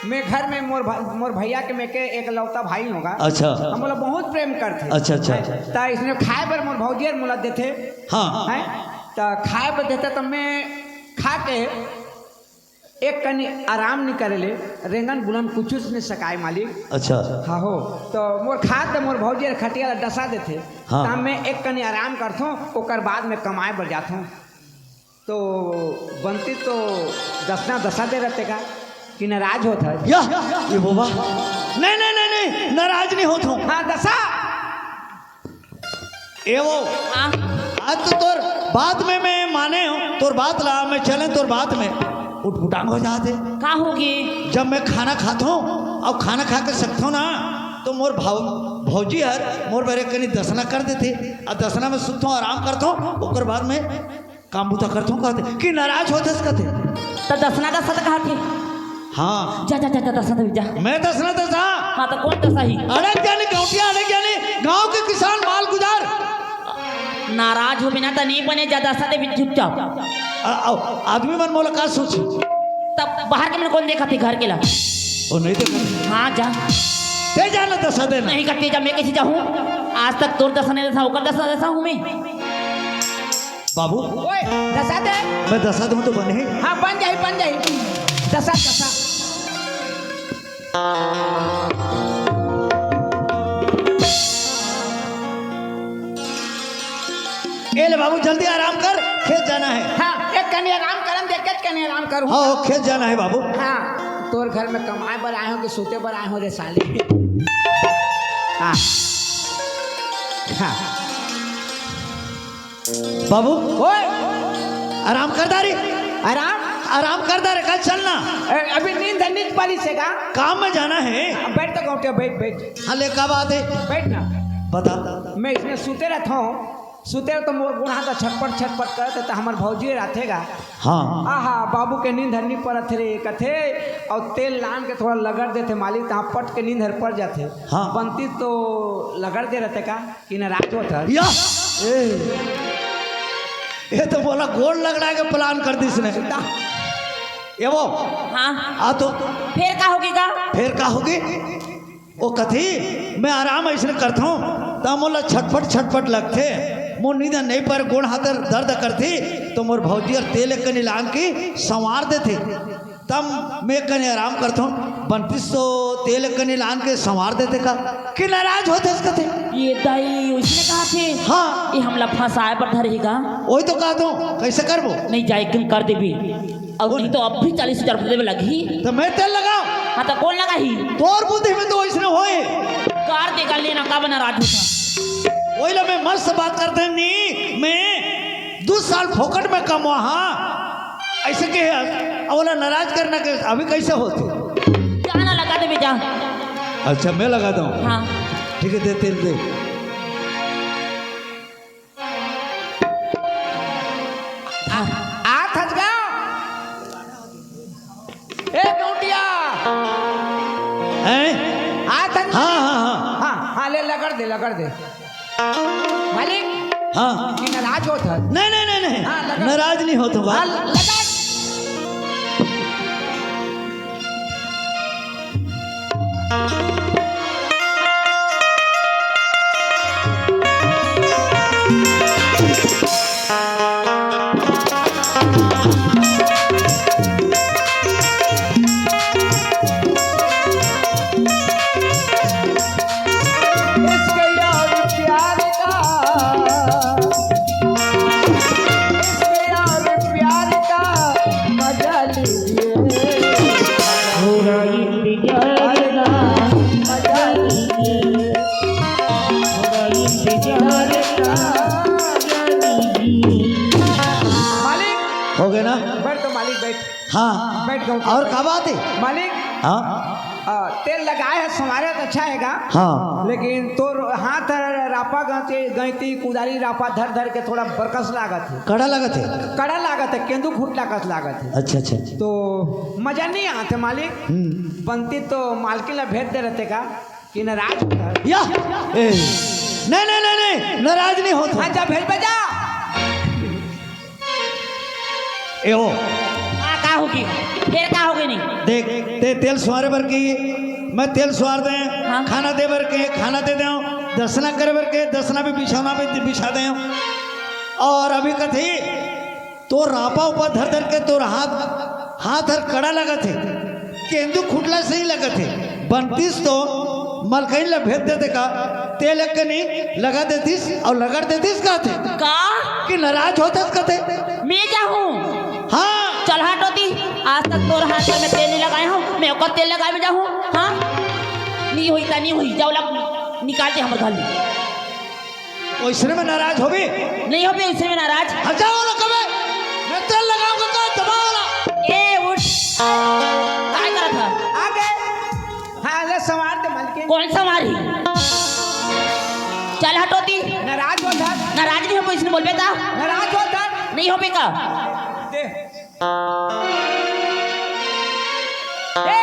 मैं घर में मोर भा-, मोर भैया के में के एकलौता भाई होगा। अच्छा। हम बोला बहुत प्रेम करते। अच्छा, अच्छा। हैं? त इसने खाए बर मोर भौजी हर मोला देथे। हाँ। हैं? त खाए बर देथे त मैं खा के एक कनी आराम नहीं करे ले, रेंगन बुलन कुछ नहीं सकाए मालिक। अच्छा। हाँ हो, तो मोर खात मोर भौजी हर खटिया ला डसा देथे, हाँ। त मैं एक कनी आराम करथों, ओकर बाद में कमाए बर जाथों। तो बनती तो दसना दसा दे रहते का कि नाराज होत है? या, ये बाबा, नहीं, नहीं, नहीं, नहीं, नाराज नहीं होत हूँ। हाँ, दसा। ए वो, हाँ। आज तो तोर बात में मैं माने हूँ, तोर बात ला मैं चले तोर बात में उठपुटांग हो जाते। का होगे? जब मैं खाना खाथों, अब खाना खा के सकथों ना, तो मोर भाव-, भौजी हर मोर बरे कनी दसना कर देथे, अब दसना में सुतथों, आराम करथों, ओकर बाद में काम बूता करथों कहते कि नाराज होथस कहते। त दसना दसत कहत हे। हाँ। जा, जा, जा, जा, दसना दे, जा। मैं दसना दसा? हाँ, त कौन दसा ही? अड़क जानी गौटिया, अड़क जानी, गांव के किसान माल गुजार। नाराज हो बिना त नहीं बने, जा दसना दे चुपचाप। आ-, आओ, आदमी मन मोला का सोची? तब बाहर के मन कौन देखत हे घर के ला? ओ नहीं देखत। हाँ, जा। ते जाना दसा देना। नहीं करते, जा मैं कैसे जाऊँ? आज तक तोर दसना नहीं दसा, ओकर दसना दसा हूँ मैं। बाबू। ओए, दसा दे। मैं दसा दूं तो बने? हाँ, बन जाही, बन जाही। दसा, दसा। ए ले बाबू, जल्दी आराम कर, खेत जाना है। हाँ, एक कनी आराम करन दे, के कनी आराम करूँ। हाँ, खेत जाना है बाबू। हाँ, तोर घर में कमाए बर आए हो कि सूते बर आए हो रे साले? हाँ। हाँ। बाबू, ओए! आराम कर दा रे। आराम? आराम कर दा रे, कल चलना। ए, अभी नींद है, नींद पाली से का? काम में जाना है। अब बैठ तो गौटिया, बैठ, बैठ। हाँ, ले, का बात है? बैठ ना। बता। मैं इसमें सूते रहता हूँ, सूते रह तो मोर गोड़ हाथ छटपट छटपट करत हे, त हमर भौजी राथे गा। हाँ। आहा, बाबू के नींद हर नी परत रे, कथे, अउ तेल लान के थोड़ा लगड़ देथे मालिक, तहाँ पट के नींद हर पर जाथे। हाँ। बनती तो लगड़ दे रहते का, कि नाराज होत हस? या! ए, ये तो बोला गोड़ लगड़ा के plan कर दिस ने। सुता। ये वो। हाँ। आ तो। फेर का होगे गा? फेर का होगे? ओ कथी, मैं आराम अइसने करथौं, त मोला छटपट छटपट लगथे, मोर नींद नइ पर, गोड़ हाथ दर्द करथे, त मोर भौजी हर तेल एक कनी लान के संवार देथे, तब मैं कनी आराम करथौं। बनतीस तो तेल एक कनी लान के संवार देथे का, कि नाराज होथस कथे। ये दाई, उसने कहा थे? हाँ। ये हमला फंसाए बर धरही का? ओही तो कहत हौं, कइसे करबो? नहीं जाए, कर देबे। अउ नहीं तो अब भी चालीस हजार रुपया देवे लगही। त मैं तेल लगाऊं? हाँ, त कोन लगाही? तोर बुद्धि में तो वइसने होए। कार दे का लेना का बना राजू का? ओही ला मैं मस्त बात करत हौं नी, मैं दू साल फोकट में कमवा, हाँ। अइसे के है, अब ओला नाराज करना के अभी कइसे होथे? जा ना लगा देबे, जा। अच्छा, मैं लगा दूं? हाँ। ठीक है, दे तेल दे। आ, आत हस गा? ए गौंटिया। हैं? आत हस? हाँ, हाँ, हाँ। हाँ, हाँ, ले लगड़ दे, लगड़ दे। मालिक। हाँ। कि नाराज होत हस? नहीं, नहीं, नहीं, नहीं। हाँ, लगड़। नाराज नहीं होत हौं बा। हाँ, लगड़। इश्क यार प्यार का, इश्क यार प्यार का मजा लीजिए। थोड़ा इंतजार का मजा लीजिए। थोड़ा इंतजार का मजा लीजिए। मालिक। हो गए ना? बैठ तो मालिक, बैठ। हाँ। बैठ जाऊँ। और का बात है? मालिक। हाँ। आ, तेल लगाए है, संवारे तो अच्छा हैगा। हाँ। लेकिन तोर हाथ रापा गैंती, गैंती, कुदारी रापा धर धर के थोड़ा बरकस लागत है। कड़ा लागत है? कड़ा लागत है, केंदू खुटला कस लागत है। अच्छा, अच्छा, अच्छा। तो मजा नहीं आते मालिक। हम्म। बनती तो मालकिन ला भेज दे रहते का कि नाराज होत है। या, ए, नहीं, नहीं, नहीं, नहीं, नाराज नहीं होत। अच्छा, भेज बे जा। ए हो। हाँ, का होगी? फेर का होगे नहीं? देख, ते तेल सुवारे बर के, मैं तेल सुवार दें, हाँ। खाना दे बर के, खाना दे दें, दसना करे बर के, दसना भी बिछाना भी बिछा दें। और अभी कथी, तोर रापा ऊपर धर धर के तोर हाथ, हाथ हर कड़ा लगत हे। केंदू खुटला सही लगत हे। बनतीस तो मलकइन ला भेज देते का, तेल एक कनी लगा देतीस अउ लगड़ देतीस कहत हे। का? कि नाराज होतस कहत हे। मैं जाहूँ? हाँ। चल हट ओती, आज तक तोर हाथ में तेल नहीं लगाए हूँ, मैं ओकर तेल लगाए में जाहूँ? हाँ, नहीं होई ता नहीं होई, जाओ लग निकाल दे हमर घर ले। ओइसने में नाराज होबे? नहीं होबे ओइसने में नाराज। हटा वाला कबे? मैं तेल लगाऊंगा का दबा वाला। ए, उठ। काय करत ह? आगे। हाँ, ले संवार दे मालकिन। कौन संवारी? चल हट ओती। नाराज होत हस। नाराज नहीं होबे, ओइसने बोलबे ता। नाराज होत हस। नहीं होबे का? दे। ए!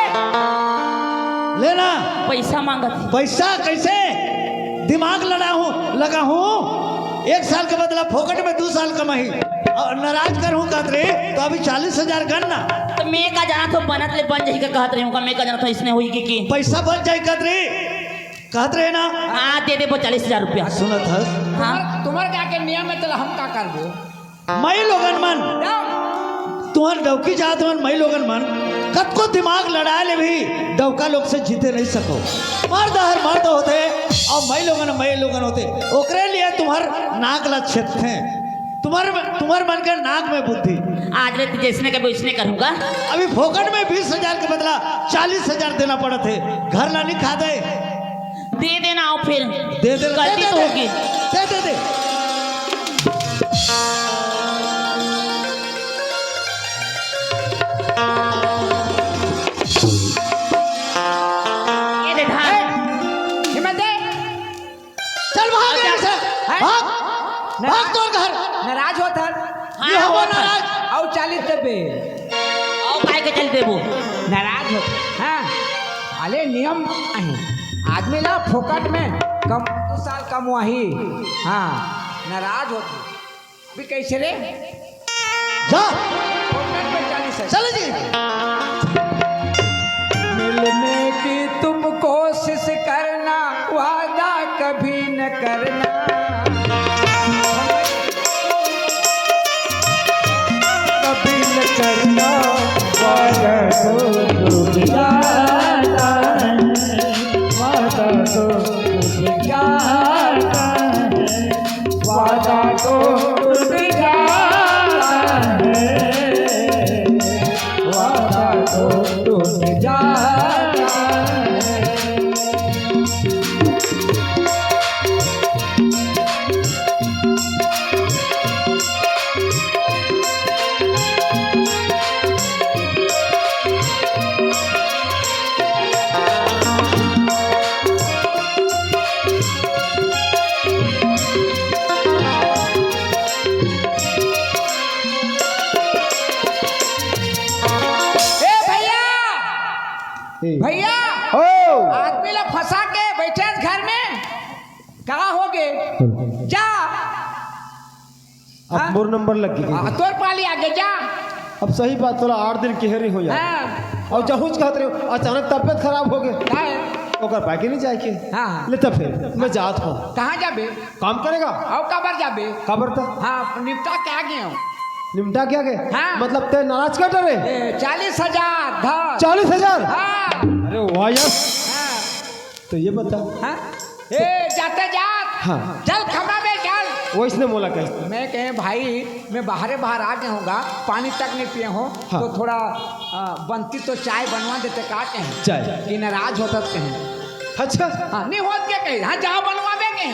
लेना। पैसा मांगत हे। पैसा कैसे? दिमाग लड़ा हूँ, लगा हूँ। एक साल के बदला फोकट में दू साल कमाही। अउ नाराज करहूँ कहत रहे, तो अभी चालीस हजार गन ना। तो मैं का जानत हूँ, बनत ले बन जाही का कहत रहे हूँ का, मैं का जानत हूँ, इसने होई कि, कि? पैसा बन जाही कहत रहे, कहत रहे ना। हाँ, दे देबो चालीस हजार रुपया। सुनत हस? हाँ। तुम्हार, तुम्हार का के नियम है, तो हम का करबो? माई लोगन मन, क्या? तुहर डौकी जात मन, माई लोगन मन, कतको दिमाग लड़ा ले भी डौका लोग से जीते नहीं सको। मर्द हर मर्द होथे अउ माई लोगन, माई लोगन होथे, ओकरे लिए तुम्हर नाक ला छेदथे। तुम्हारे मन के नाक में बुद्धि। आज ले तू जैसने कबे वैसने करूंगा। अभी फोकट में बीस हजार के बदला चालीस हजार देना पड़त हे। घर ला नहीं खा दे। दे देना, आओ फिर। दे दे, गलती दे, तो दे, होगी। दे दे दे। ये दे धान। हिम्मत दे। चल भाग अच्छा। यहाँ से। हैं? भाग। नाराज, भाग तोर घर। नाराज होत हर। हाँ, ये होबो होत हर। नाराज। अउ चालीस देबे। अउ काय के चल देबो? नाराज होत। हाँ। अले नियम आहे। आदमी ला फोकट में कम, दू साल कमवाही। हाँ। नाराज होत। भी कैसे रे? जा। फोकट में चालीस है। चले जी। मिलने की तुम कोशिश करना, वादा कभी न करना। कभी न करना, वादा तो टूट जाता है, वादा तो टूट जाता है। वादा तो टूट जाता है, वादा तो टूट जाता है। ए भैया, ए। भैया, ओ। आदमी ला फंसा के बैठे हस घर में, का होगे? जा। अब हाँ? मोर नंबर लग गई। हाँ, तोर पाली आगे, जा। अब सही बात तोला आठ दिन कहे रहे हो यार। हाँ। अउ जहूँच कहत रहे हो, अचानक तबियत खराब होगे। काय? ओकर पाए के नहीं जाए के। हाँ, हाँ। ले तब फिर मैं जात हूँ। कहाँ जाबे? काम करेगा? अउ काबर जाबे? काबर त? हाँ, निपटा के आगे हूँ। निपटा के आगे? हाँ। मतलब तैं नाराज कर डरे? ए, चालीस हजार धर। चालीस हजार? हाँ। अरे वाह यार। हाँ। तो ये बता। हाँ? ए, जाते जात। हाँ। चल खंभा में चल। वैसने मोला कहे। मैं कहे, भाई, मैं बाहरे बाहर आ गए हूँ गा, पानी तक नहीं पिए हूँ, हाँ। तो थोड़ा, आ, बनती तो चाय बनवा देते का कहे? चाय। कि नाराज होत हस कहे। अच्छा। हाँ, नहीं होत के कहे, हाँ, जा बनवाबे कहे।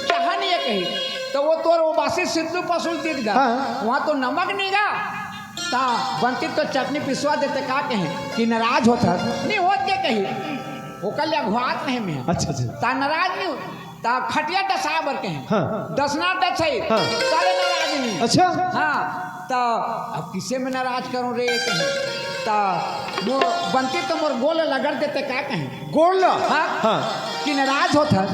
चाह नहीं है कहे। तो वो तोर वो बासी सितलू पसुल दीद गा। हाँ। वहाँ तो नमक नहीं गा। ता बनती तो चटनी पिसवा देते का कहे? कि नाराज होत हस। नहीं होत के कहे। ओकर ले अघुआत नहीं मैं। अच्छा, अच्छा। ता नाराज नहीं हो, ता खटिया डसा बर कहे। हाँ। डसना डसई, हाँ। साले नाराज नहीं। अच्छा। हाँ, ता अब किसे में नाराज करूं रे कहे। ता मोर बनती तो मोर गोल लगड़ देते का कहे? गोल ला? हाँ। हाँ। कि नाराज होत हस।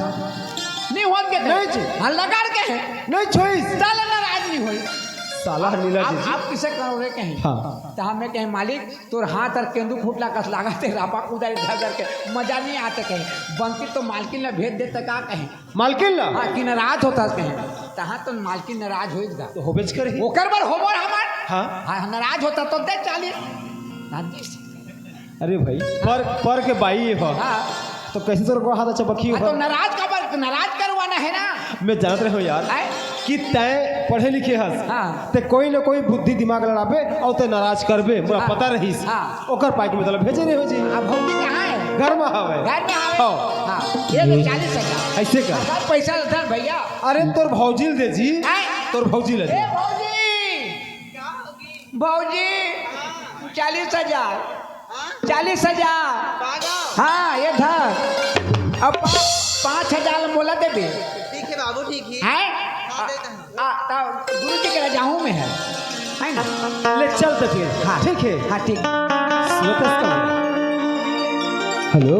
नहीं होत के कहे? नहीं जी। हाँ, लगड़ के है। नहीं छोइस। साला नाराज नहीं होई। साला नीला अब, जी। अब किसे करो रे कहे? हाँ। ता मैं कहे, मालिक, तोर हाथ अउ केंदू फुटला कस लागत हे, रापा कूदा इधर उधर के, मजा नहीं आते कहे। बनती तो मालकिन ला भेज देते का कहे? मालकिन ला? हाँ, कि नाराज होत हस कहे। तहाँ तो मालकिन नाराज होई गा। तो होबेच करही। ओकर बर होबो हमर। हाँ। हाँ, नाराज होत हस तो दे चालीस। हाँ, दे। अरे भाई, पर, पर के बाई हो। हाँ। तो कैसे तोर को हाथ अच्छा बखी हाँ, हो? तो नाराज काबर, नाराज करवाना है ना। मैं जानत रहे हूँ यार। आए? कि तैं पढ़े लिखे हस, हाँ। ते कोई ना कोई बुद्धि दिमाग लड़ाबे अउ ते नाराज करबे, मोला हाँ। पता रहिस। हाँ। ओकर पाए के मतलब भेजे रहे हो जी। अब भौजी कहाँ है? घर में हवे। घर में हवे? हाँ। हाँ। ये ले चालीस हजार। ऐसे कर। सब पैसा धर भैया। अरे तोर भौजी ल दे जी। हैं? तोर भौजी ल दे। ए भौजी। भौजी, चालीस हजार। हाँ? चालीस हजार। पागल। हाँ, ये धर। अब पा-, पाँच हजार मोला देबे। ठीक है बाबू, ठीक है। हैं? हाँ, दे दे। आ, ता गुरु जी के रजाहूँ में है, है ना? ले चल तो फिर। हाँ। ठीक है। हाँ, ठीक। सुनत हस का? हेलो।